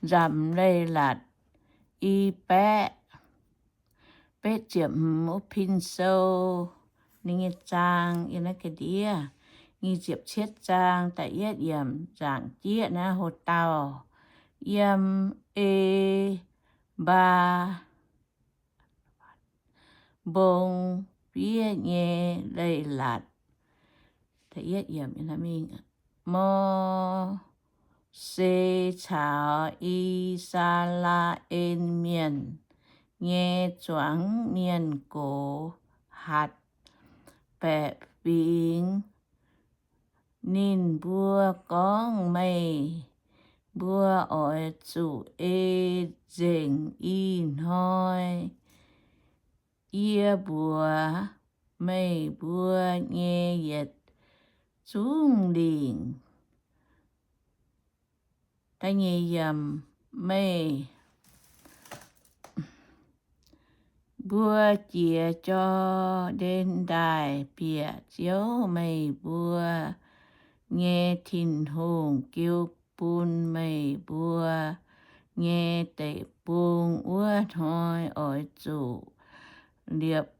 nzamc leiz-latc i baeqv. Betv ziepc hmz wuov pin sou, ninh nyei zaang yiem naaiv ga'ndiev. Nyic ziepc cietv zaang da'yietv yiemc, nzaangc jieqv naaiv hoc dauh, yiem E^mbaa mbong fiev nyei leiz-latc. Mose caux I^saa^laa^en Mienh nyei zuangx mienh gox hatc baeqc fingx. Ninh mbuo gorngv, Meih mbuo oix zuqc ei nzengc ih hnoi yie mbuox meih mbuo nyei yietc zungv lingc. Meih mbuo jiex Jor^ndaen Ndaaih bieqc Ziouv, meih mbuo nyei Tin-Hungh, jiu bun meih mbuo nyei deic-bung wuov hnoi, oix zuqc liepc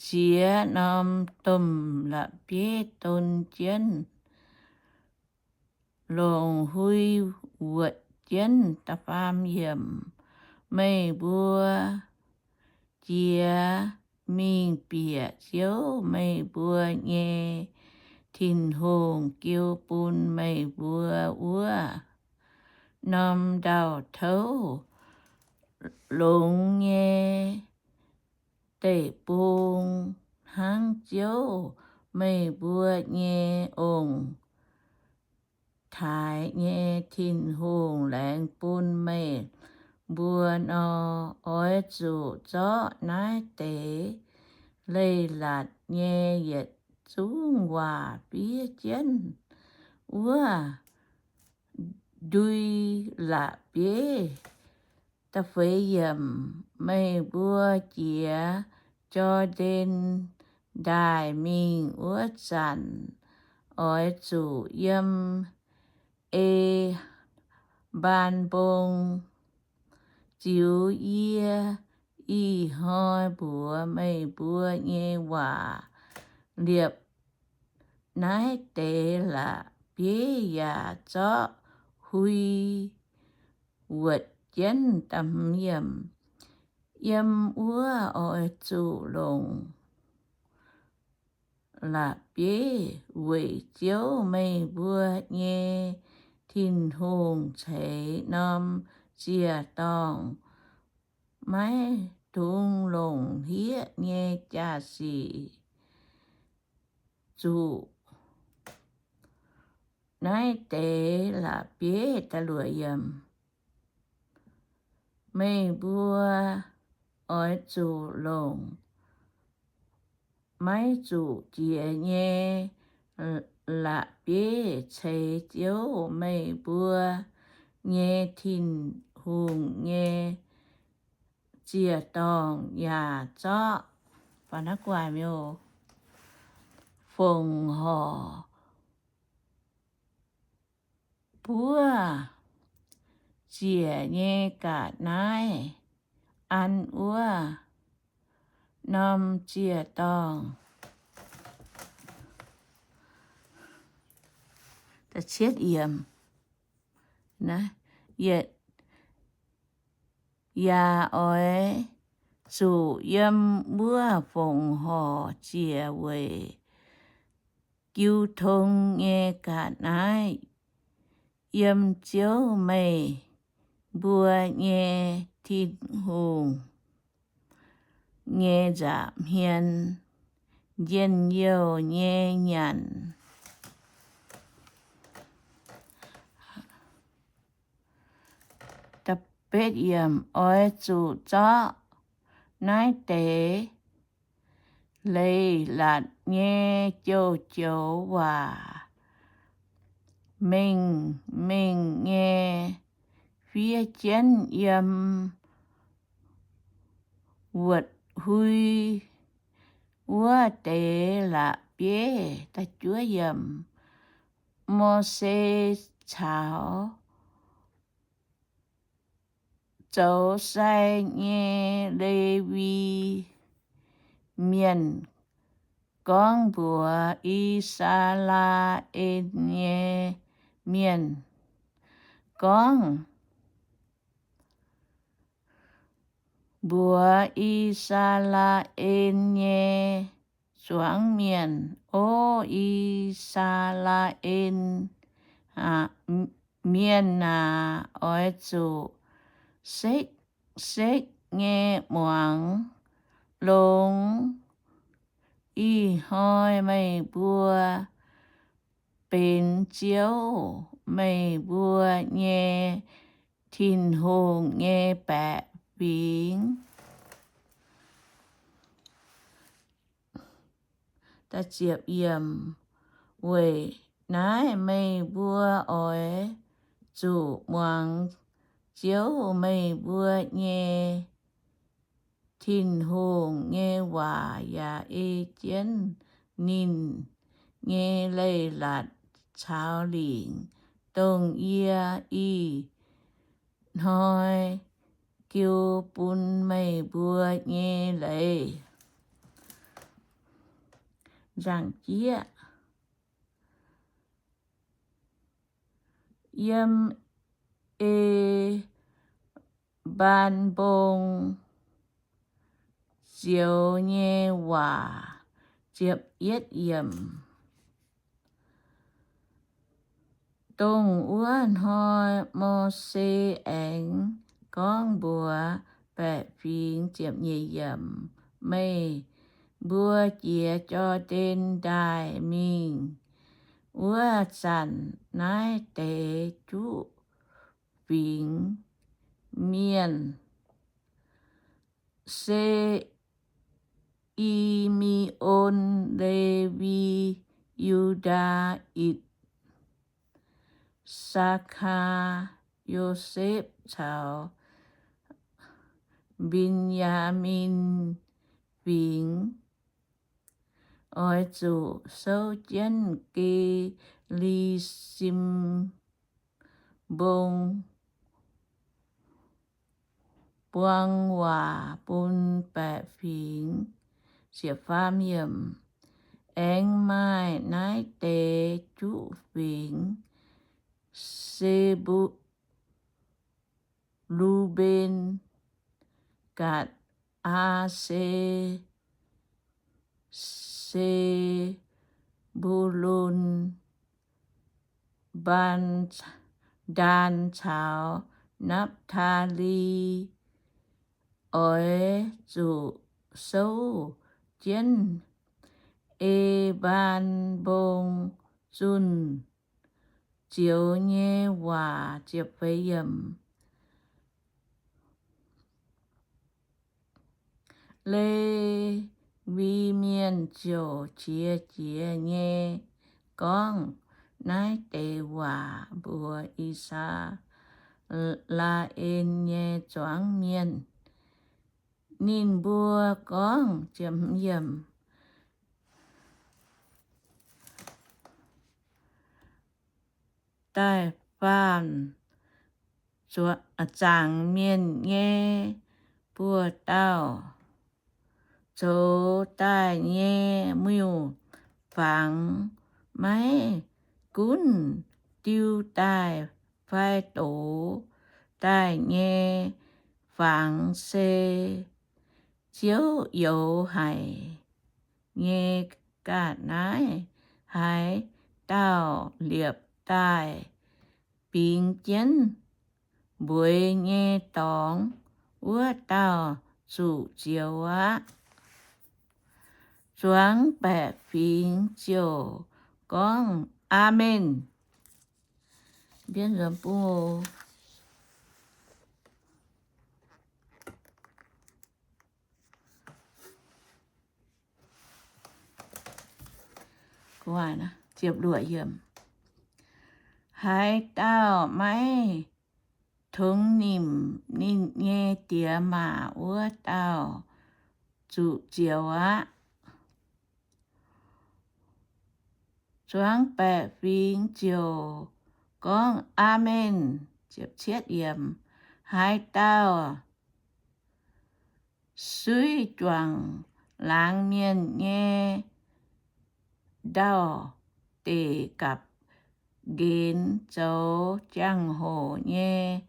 ziex norm domh la'bieiv don jienv, longc hui wuotc jienv. Da'faam yiemc, meih mbuo jiex mingh bieqc Ziouv, meih mbuo nyei Tin-Hungh, jiu bun meih mbuo wuov norm ndau-touv longx nyei deic-bung, hnangv Ziouv, meih mbuo nyei ong-taaix nyei Tin-Hungh laengz bun meih mbuo nor. Oix zuqc zorqv naaiv deix leiz-latc nyei yietc zungv waac fiev jienv wuov ndui la'bieiv. Da'feix yiemc, meih mbuo jiex Jor^ndaen Ndaaih mingh wuov zanc, oix zuqc yiem E^mbaa mbong ziux yie ih hnoi mbuox meih mbuo nyei waac. Liepc naaiv deix la'bieiv yaac zorqv hui wuotc jienv. Yiem wuov oix zuqc longc la'bieiv weic Ziouv, meih mbuo nyei Tin-Hungh, ceix norm ziec-dorngh maiv dungx longc hlieqv nyei jaa-sic zuqc naaiv deix la'bieiv. Meih mbuo oix zuqc longc maiv zuqc jiex nyei la'bieiv ceix Ziouv, meih mbuo nyei Tin-Hungh, nyei ziec-dorngh yaac zorqv fongc horc buov ziec nyei ga'naaiv an wuov norm ziec-dorngh. Yaac oix zuqc yiem wuov fongc horc ziec weic jiu tong nyei ga'naaiv, yiem Ziouv, meih mbuo nyei Tin-Hungh, nyei nza'hmien njien-youh nyei nyanc. Oix zuqc zorqv naaiv deix leiz-latc nyei joux-joux waac mengh mengh nyei fiev jienv yiem wuotc hui wuov deix la'bieiv. Mose caux zoux sai nyei Lewi Mienh gorngv mbuox I^saa^laa^en nyei mienh gorngv, Mbuox I^saa^laa^en nyei zuangx mienh, O I^saa^laa^en Mienh aac, oix zuqc sekv-sekv nyei muangx longx. Ih hnoi meih mbuo benx Ziouv, meih mbuo nyei Tin-Hungh, nyei baeqc fingx. Weic naaiv meih mbuo oix zuqc muangx Ziouv, meih mbuo nyei Tin-Hungh, nyei waac, yaac ei jienv ninh nyei leiz-latc caux lingc, dongh yie ih hnoi jiu bun meih mbuo nyei leiz. Nzangc-jieqv. Yiem E^mbaan Mbong zioux nyei waac. Ziepc yietv yiemc. Dongh wuov hnoi Mose aengx gorngv mbuox baeqc fingx, ziepc nyeic yiemc, Meih mbuo jiex Jor^ndaen Ndaaih mingh wuov zanc, naaiv deix juqv fingx mienh, Se^i^me^on, Lewi, Yu^ndaa, Itc, Saa^kaa, Yosepv caux Mben^yaa^min Fingx, oix zuqc souv jienv Ge^li^sim Mbong buang waac bun baeqc fingx. Aengx maaih naaiv deix juqv fingx, Se^lu^mben, Gaatc, Aa^se, Se^mbu^lon, Mbaan, Ndaan caux Napv^taa^li, oix zuqc souv jienv E^mbaan Mbong zunh zioux nyei waac. Lewi Mienh ziouc qiex jiez nyei gorngv naaiv deix waac mbuox I^saa^laa^en nyei zuangx mienh. Ninh mbuo gorngv, Da'faanh zaangc mienh nyei buoz-dauh zoux daaih nyei miuc-fangx maiv gunv diu daaih fai dox daaih nyei fangx se Ziouv youx haic nyei. Ga'naaiv haaix dauh liepc daaih bingx jienv mbueiz nyei dorngx, wuov dauh zuqc zioux aqv. Zuangx baeqc fingx ziouc gorngv, Aamen. Haaix dauh maiv tongx nimc ninh nyei diex maac, wuov dauh zuqc zioux aqv. Zuangx baeqc fingx ziouc gorngv, Aamen. Haaix dauh suiv juangc laangz mienh nyei ndau-deic gapv nqenx zoux jangx-hoc nyei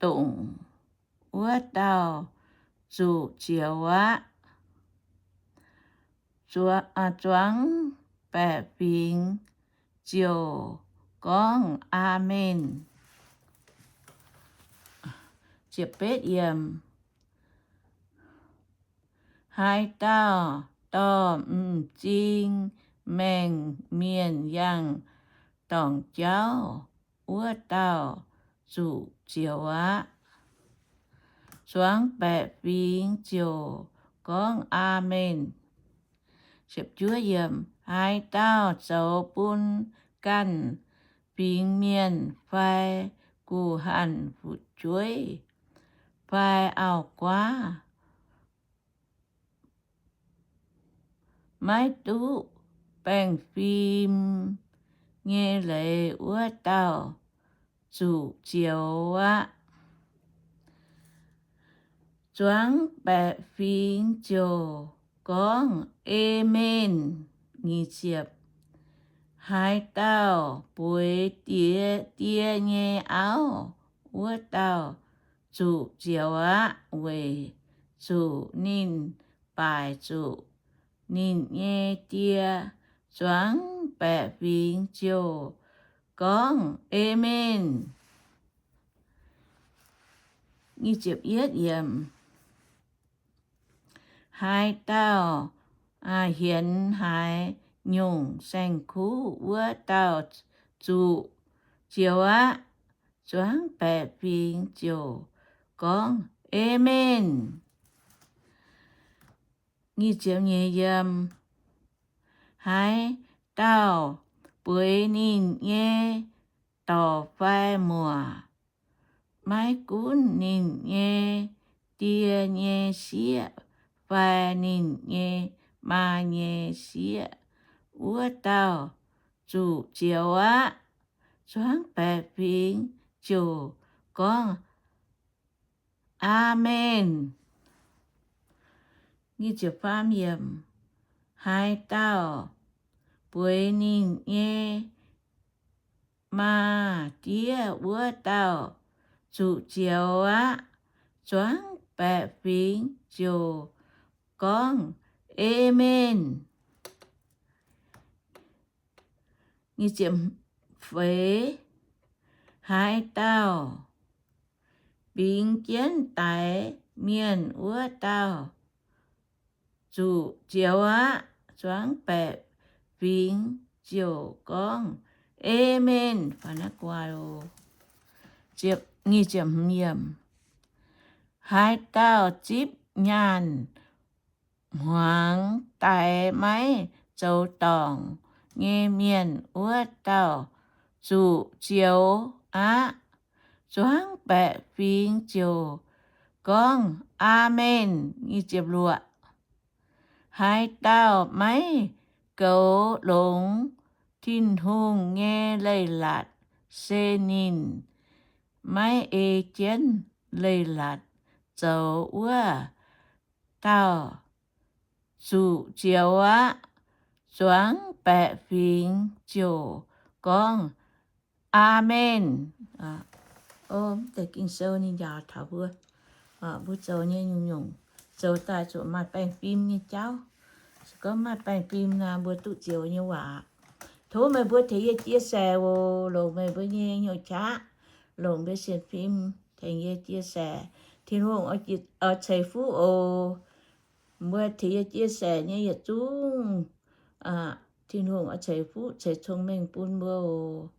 dongc, wuov dauh zuqc zioux aqv. Zuangx baeqc fingx ziouc gorngv, Aamen. Haaix dauh dorh m'zing maengc mienh yangh dorngc jauv, wuov dauh zuqc zioux aqv. Zuangx baeqc fingx ziouc gorngv, Aamen. Haaix dauh zoux bun ganh fingx mienh fai guh hanh fu'jueiv fai auv-guaav, maiv duqv baengh fim nyei leiz, wuov dauh zuqc zioux aqv. Zuangx baeqc fingx ziouc gorngv, Aamen. Haaix dauh bueix Die, Die nyei auv, wuov dauh zuqc zioux aqv, weic zuqc ninh baaic zuqc ninh nyei Die. Zuangx baeqc fingx ziouc gorngv, Aamen. Haaix dauh hienx haaix nyungc saeng-kuv, wuov dauh zuqc zioux aqv. Zuangx baeqc fingx ziouc gorngv, Aamen. Haaix dauh bueix ninh nyei dorc fai muoc, maiv gunv ninh nyei die nyei sieqv fai ninh nyei maa nyei sieqv, wuov dauh zuqc zioux aqv. Zuangx baeqc fingx ziouc gorngv, Aamen. Haaix dauh bueix ninh nyei maa, diev, wuov dauh zuqc zioux aqv. Zuangx baeqc fingx ziouc gorngv, Aamen. Feix, haaix dauh bingx jienv daix mienh, wuov dauh zuqc zioux aqv. Zuangx baeqc fingx ziouc gorngv, Aamen. Haaix dauh zipv nyaanh hmuangx daix maiv zoux dorngc nyei mienh, wuov dauh zuqc zioux aqv. Zuangx baeqc fingx ziouc gorngv, Aamen. Haaix dauh maiv goux longx Tin-Hungh nyei leiz-latc, se ninh maiv ei jienv leiz-latc zoux, wuov dauh zuqc zioux aqv. Zuangx baeqc fingx ziouc gorngv, Aamen. Deix Ging-Sou ninh njaaux taux mbuo, mbuo zoux nyei nyungc-nyungc zoux daaih zuqc maaih baengh fim nyei jauv. Se gorngv maaih baengh fim naaic, mbuo duqv zioux nyei waac. Tov meih mbuo tengx yie chia sẻ oc. Longc meih mbuo nyei hnyouv qaqv, longc mbuo sienx fim tengx yie chia sẻ. Tin-Hungh oix ceix fuqv oc. Mbuo tengx yie chia sẻ nyei yietc zungv, Tin-Hungh oix ceix fuqv ceix cong-mengh bun mbuo oc.